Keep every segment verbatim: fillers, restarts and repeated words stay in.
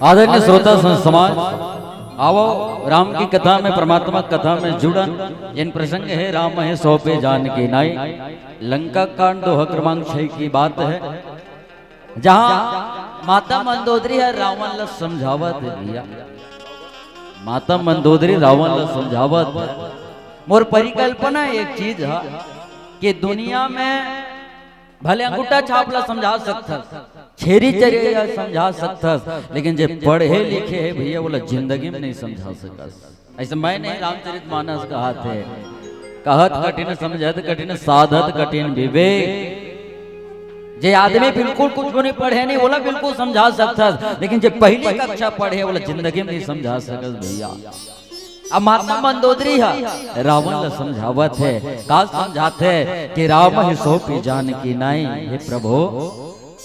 आदरणीय श्रोता संत समाज, आवो राम की कथा में, परमात्मा कथा में जुड़न। जिन प्रसंग हे राम हे सौंपे जानकी नाई। लंका कांड दोहा क्रमांक छह की बात है, जहां माता मंदोदरी ह रावण ला समझावत हे भैया। माता मंदोदरी रावण ला समझावत हे। मोर परिकल्पना एक चीज ह कि दुनिया में भले अंगूठा छाप ला समझा सकथस, छेरी चरे ला समझा सकथस, लेकिन जे पढ़े लिखे हे भैया, ओला जिंदगी में नहीं समझा सकस। अइसे मैं नहीं, रामचरित मानस कहत हे, कहत कठिन समझत कठिन साधत कठिन विवेक। जे आदमी बिल्कुल कुछ नहीं पढ़े नहीं, ओला बिल्कुल समझा सकथस, लेकिन जे पहली कक्षा पढ़े, ओला जिंदगी में नहीं समझा सकस भैया। अब माता मंदोदरी ह रावण ला समझावत हे, का समझात हे कि राम ही सौंपी जानकी नाई, हे प्रभु,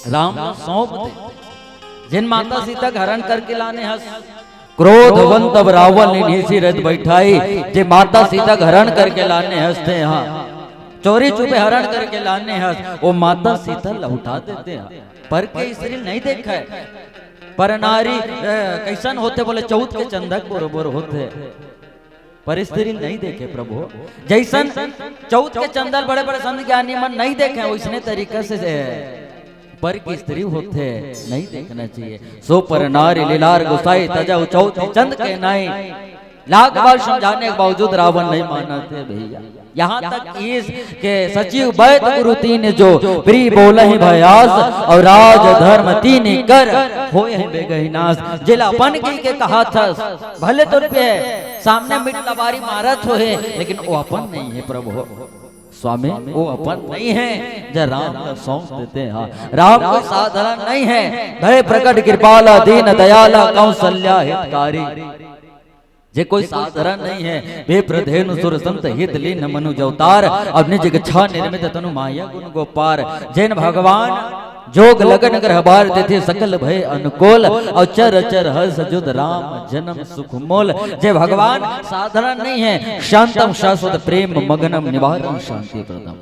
राम ला सौंप दे। जिन माता सीता के हरण करके लाने हस, क्रोधवंत अब रावण ने निसी रथ बैठाई, जे माता सीता के हरण करके लाने हस तेहा, चोरी छुपे हरण करके लाने हस, वो माता सीता लौटा देते हैं। पर के स्त्री नहीं देखा है, पर नारी, ए, कैसन होथे बोले, चौथ के चंदा के बरोबर होथे। पर स्त्री नहीं देखे प्रभु, जैसन चौथ के चंदा ल बड़े बड़े संत ज्ञानी मन नहीं देखे, वैसने तरीका से जे पर की स्त्री होथे, नहीं देखना चाहिए। सो पर नारी लीलार गोसाई, तजउ चौथ चंद के नाई। लाख बार समझाने के बावजूद रावण नहीं मानत हे भैया। यहाँ तक इस के सचिव वैद गुरु तीन जो, प्रिय बोलहि भयास, और राज धर्म तीन कर होय है बेगहि नास। जेला अपन कहि के कहत हस, भले तोर पे सामने मिट लबारी मारत होहे, लेकिन वो अपन नहीं है प्रभु। स्वामी, वो अपन नहीं है, जे राम ला सौंप देते हैं। राम कोई साधारण नहीं है, भय प्रकट कृपाला दीन दयाला कौशल्या हितकारी। जे कोई साधारण नहीं है, विप्र धेनु सुर संत हित लीन मनुज अवतार, अब निज इच्छा निर्मित तनु माया गुण गो पार। जेन भगवान जोग लगन ग्रह बार, देथे सकल भय अनुकूल, और चर चर हर्ष जुद राम जन्म सुख मोल। जे भगवान साधारण नहीं है, शांतम शाश्वत प्रेम मगनम निवारण शांति प्रदम।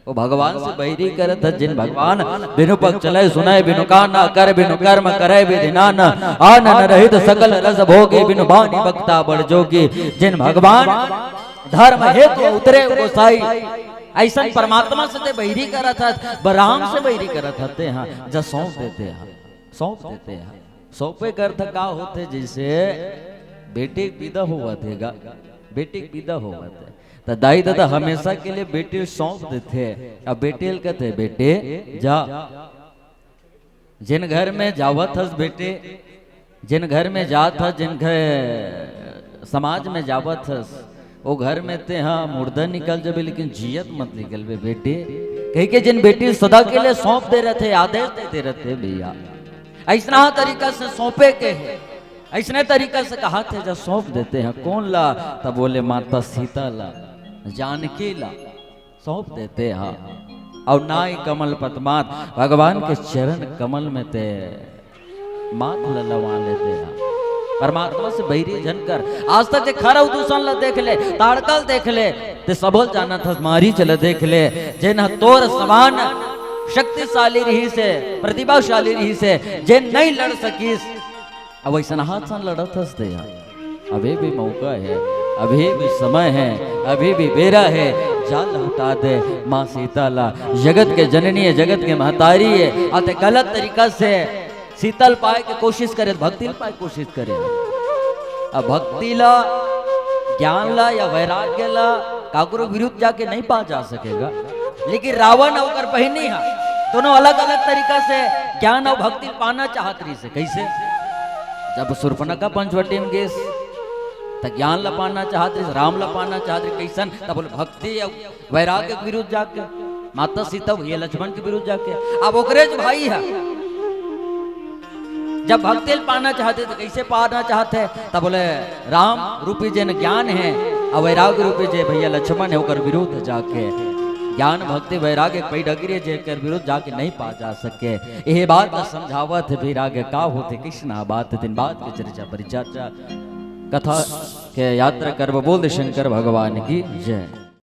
वो भगवान से बैरी करत हस, जिन भगवान बिनु पग चले सुने बिनु कान, न कर बिनु कर्म करे विधि नान, आनन रहित सकल रस भोगी, बिनु बानी बक्ता बड़ जोगी। जिन भगवान धर्म हेतु उतरे गोसाई, ऐसन परमात्मा से ते बैरी करत हस, ब-, राम से बैरी करत हस ते, हाँ, जा सौंप देते हैं, सौंप देते हैं। सौंपे के अर्थ का होथे? जैसे बेटी के विदा होवत हे गा, बेटी के विदा होवत हे, त दाई ददा हमेशा के लिए बेटी ल सौंप देथे। अब बेटी ल कथे, "बेटे जा, जेन घर में जावत हस बेटे, जेन घर में जात हस, जेन घर समाज में जावत हस, ओ घर में ते हा मुर्दा निकल जबे, लेकिन जियत मत निकलबे बेटे।" कहि के जेन बेटी ल सदा के लिए सौंप दे रथे, आदेश दे दे रथे भैया। अइसना तरीका से सौंपे के हे, अइसने तरीका से कहत हे, जा सौंप देते हैं। कोन ला? तब बोले, माता सीता ला, जानकी ला सौंप देते हैं। और नाई कमल पद माथ, भगवान के चरण कमल में ते माथ ला लवा लेते हैं। परमात्मा से बैरी झन कर। आज तक जे खरव दूषण ला देख ले, ताड़का ल देख ले, ते सबो ल जानत हस, मारीच ला देख ले, जेन ह तोर समान शक्तिशाली रहिस हे, प्रतिभाशाली रहिस हे, जेन नहीं लड़ सकिस, अब वैसन हाथ सन लड़त हस ते यार। अभी भी मौका है, अभी भी समय है, अभी भी बेरा है, जा लौटा दे माँ सीता ला। जगत के जननी है, जगत के महतारी है, अते गलत तरीका से सीता ल पाए के कोशिश करे, भक्ति ल पाए के कोशिश करे। अब भक्ति ला, ज्ञान ला या वैराग्य ला काकरो विरुद्ध जाके नहीं पा जा सकेगा। लेकिन रावण अउ ओकर बहिनी हा दोनों अलग-अलग तरीका से ज्ञान अउ भक्ति पाना चाहत रहिस हे। कैसे? जब शूर्पणखा पंचवटी में गेस, त ज्ञान ला पाना चाहत रहिस, राम ला पाना चाहत रहिस। कैसन? तब बोले, भक्ति अउ वैराग्य के विरुद्ध जाके, माता सीता, भैया लक्ष्मण के विरुद्ध जाके। अब ओकरे जो भाई है, जब भक्ति ल पाना चाहते तो कैसे पाना चाहते? तब बोले, राम रूपी जेन ज्ञान है, और वैराग्य रूपी जे भैया लक्ष्मण है, ओकर विरुद्ध जाके। ज्ञान, भक्ति, वैराग्य के पई डगरी है, जेकर विरुद्ध जाके नहीं पा जा सके। यही बात ला समझावत हे, फिर आगे का होथे, कृष्णा बात, दिन बात के चर्चा परिचर्चा कथा के यात्रा करब। बोल दे शंकर भगवान की जय।